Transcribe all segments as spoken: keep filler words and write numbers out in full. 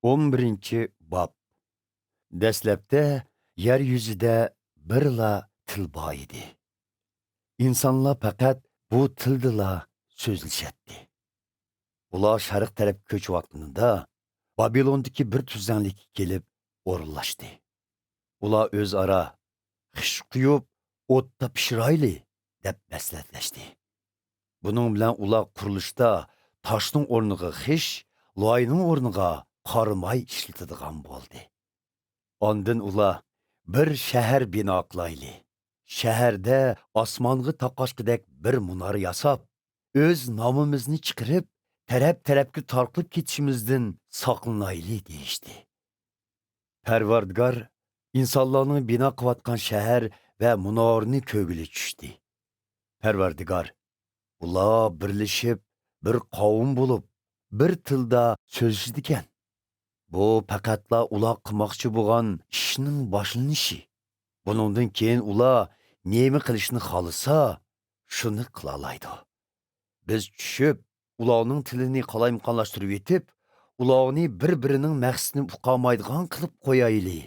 ئون بىرىنچى باب. دەسلەپتە يەر يۈزىدە بىرلا تىل بار ئىدى. ئىنسانلار پەقەت بۇ تىلدىلا سۆزلىشەتتى. ئۇلار شەرق تەرەپكە كۆچۈۋاتقىنىدا، بابىلوندىكى بىر تۈزلەڭلىككە كېلىپ ئورۇنلاشتى. ئۇلار ئۆزئارا، «خىش قۇيۇپ، ئوتتا پىشۇرايلى» دەپ مەسلىھەتلەشتى. بۇنىڭ بىلەن ئۇلار قۇرۇلۇشتا تاشنىڭ ئورنىغا خىش، لاينىڭ ئورنىغا قاراماي ئىشلىتىدىغان بولدى. ئاندىن ئۇلار، «بىر شەھەر بىنا قىلايلى. شەھەردە ئاسمانغا تاقاشقۇدەك بىر مۇنارا ياساپ، ئۆز نامىمىزنى چىقىرىپ، تەرەپ-تەرەپكە تارقىلىپ كېتىشىمىزدىن ساقلىنايلى» دېيىشتى. پەرۋەردىگار ئىنسانلارنىڭ بىنا قىلىۋاتقان شەھەر ۋە مۇنارىنى كۆرگىلى چۈشتى. پەرۋەردىگار، «ئۇلار بىرلىشىپ، بىر قەۋم بولۇپ، بىر تىلدا سۆزلىشىدىكەن. بۇ پەقەتلا ئۇلار قىلماقچى بولغان ئىشنىڭ باشلىنىشى. بۇنىڭدىن كېيىن ئۇلار نېمە قىلىشنى خالىسا، شۇنى قىلالايدۇ. بىز چۈشۈپ، ئۇلارنىڭ تىلىنى قالايمىقانلاشتۇرۇۋېتىپ، ئۇلارنى بىر-بىرىنىڭ مەقسىتىنى ئۇقالمايدىغان قىلىپ قويايلى»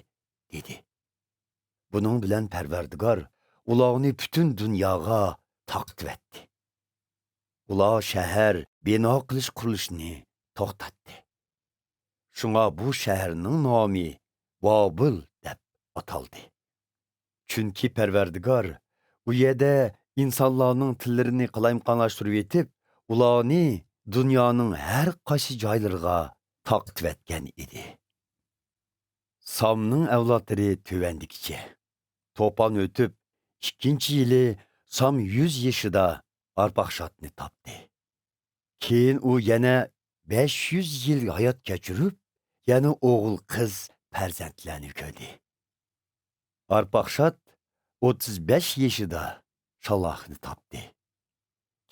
دېدى. بۇنىڭ بىلەن پەرۋەردىگار ئۇلارنى پۈتۈن دۇنياغا تارقىتىۋەتتى. ئۇلار شەھەر بىنا قىلىش قۇرۇلۇشىنى توختاتتى. شۇڭا بۇ شەھەرنىڭ نامى بابىل دەپ ئاتالدى. چۈنكى پەرۋەردىگار ئۇ يەردە ئىنسانلارنىڭ تىللىرىنى قالايمىقانلاشتۇرۇۋېتىپ، ئۇلارنى دۇنيانىڭ ھەر قايسى جايلىرىغا تارقىتىۋەتكەن ئىدى. سامنىڭ ئەۋلادلىرى تۆۋەندىكىچە. توپان ئۆتۈپ، ئىككىنچى يىلى سام يۈز يېشىدا ئارپاخشادنى تاپتى. كېيىن ئۇ يەنە بەش يۈز يىل ھايات كەچۈرۈپ، يەنە ئوغۇل-قىز پەرزەنتلەرنى كۆردى. ئارپاخشاد ئوتتۇز بەش يېشىدا شالاھنى تاپتى.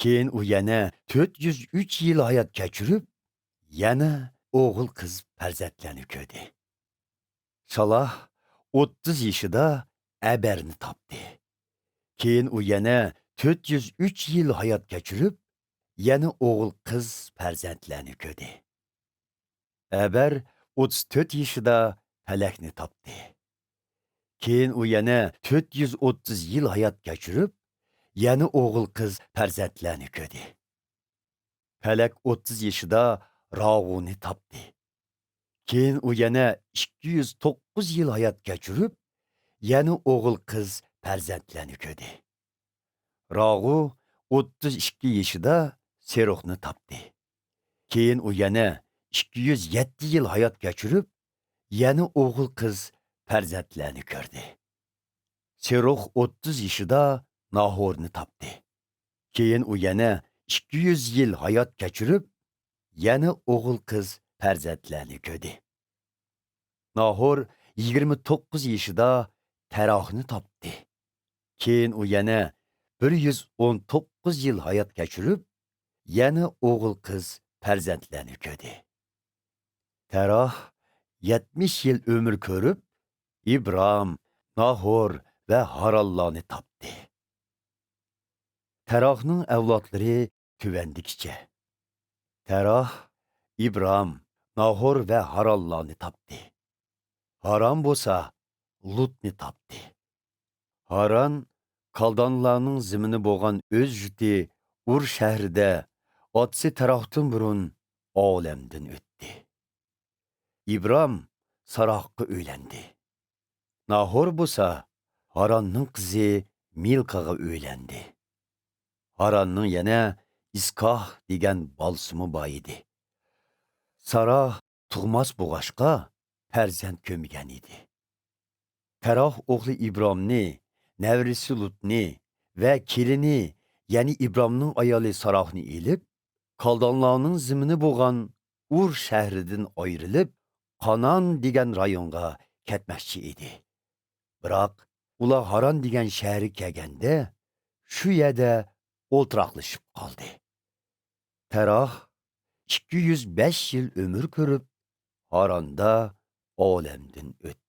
كېيىن ئۇ يەنە تۆت يۈز ئۈچ يىل ھايات كەچۈرۈپ، يەنە ئوغۇل-قىز پەرزەنتلەرنى كۆردى. شالاھ ئوتتۇز يېشىدا ئەبەرنى تاپتى. كېيىن ئۇ يەنە تۆت يۈز ئۈچ يىل ھايات كەچۈرۈپ، يەنە ئوغۇل-قىز پەرزەنتلەرنى كۆردى. ئەبەر ئوتتۇز تۆت يېشىدا پەلەكنى تاپتى. كېيىن ئۇ يەنە تۆت يۈز ئوتتۇز يىل ھايات كەچۈرۈپ، يەنە ئوغۇل-قىز پەرزەنتلەرنى كۆردى. پەلەك ئوتتۇز يېشىدا راغۇنى تاپتى. كېيىن ئۇ يەنە ئىككى يۈز توققۇز يىل ھايات كەچۈرۈپ، يەنە ئوغۇل-قىز پەرزەنتلەرنى كۆردى. راغۇ ئوتتۇز ئىككى يېشىدا سېروخنى تاپتى. كېيىن ئۇ يەنە ئىككى يۈز يەتتە يىل ھايات كەچۈرۈپ، يەنە ئوغۇل-قىز پەرزەنتلەرنى كۆردى. سېروخ ئوتتۇز يېشىدا ناھورنى تاپتى. كېيىن ئۇ يەنە ئىككى يۈز يىل ھايات كەچۈرۈپ، يەنە ئوغۇل-قىز پەرزەنتلەرنى كۆردى. ناھور يىگىرمە توققۇز يېشىدا تەراخنى تاپتى. كېيىن ئۇ يەنە بىر يۈز ئون توققۇز يىل ھايات كەچۈرۈپ، يەنە ئوغۇل-قىز پەرزەنتلەرنى كۆردى. تەراھ يەتمىش يىل ئۆمۈر كۆرۈپ، ئىبرام، ناھور ۋە ھارانلارنى تاپتى. تەراھنىڭ ئەۋلادلىرى تۆۋەندىكىچە. تەراھ ئىبرام، ناھور ۋە ھارانلارنى تاپتى. ھاران بولسا لۇتنى تاپتى. ھاران كالدانلارنىڭ زېمىنى بولغان ئۆز يۇرتى ئۇر شەھىرىدە ئاتىسى تەراھتىن بۇرۇن ئالەمدىن ئۆتتى. ئىبرام ساراھقا ئۆيلەندى. ناھور بولسا ھاراننىڭ قىزى مىلكاغا ئۆيلەندى. ھاراننىڭ يەنە ئىسكاھ دېگەن بالىسىمۇ بار ئىدى. ساراھ تۇغماس بولغاچقا، پەرزەنت كۆرمىگەن ئىدى. تەراھ ئوغلى ئىبرامنى، نەۋرىسى لۇتنى ۋە كېلىنى، يەنى ئىبرامنىڭ ئايالى ساراھنى ئېلىپ، كالدانلارنىڭ زېمىنى بولغان ئۇر شەھىرىدىن ئايرىلىپ، قانان دېگەن رايونغا كەتمەكچى ئىدى. بىراق، ئۇلار ھاران دېگەن شەھەرگە كەلگەندە، شۇ يەردە ئولتۇراقلىشىپ قالدى. تەراھ ئىككى يۈز بەش يىل ئۆمۈر كۆرۈپ، ھاراندا ئالەمدىن ئۆتتى.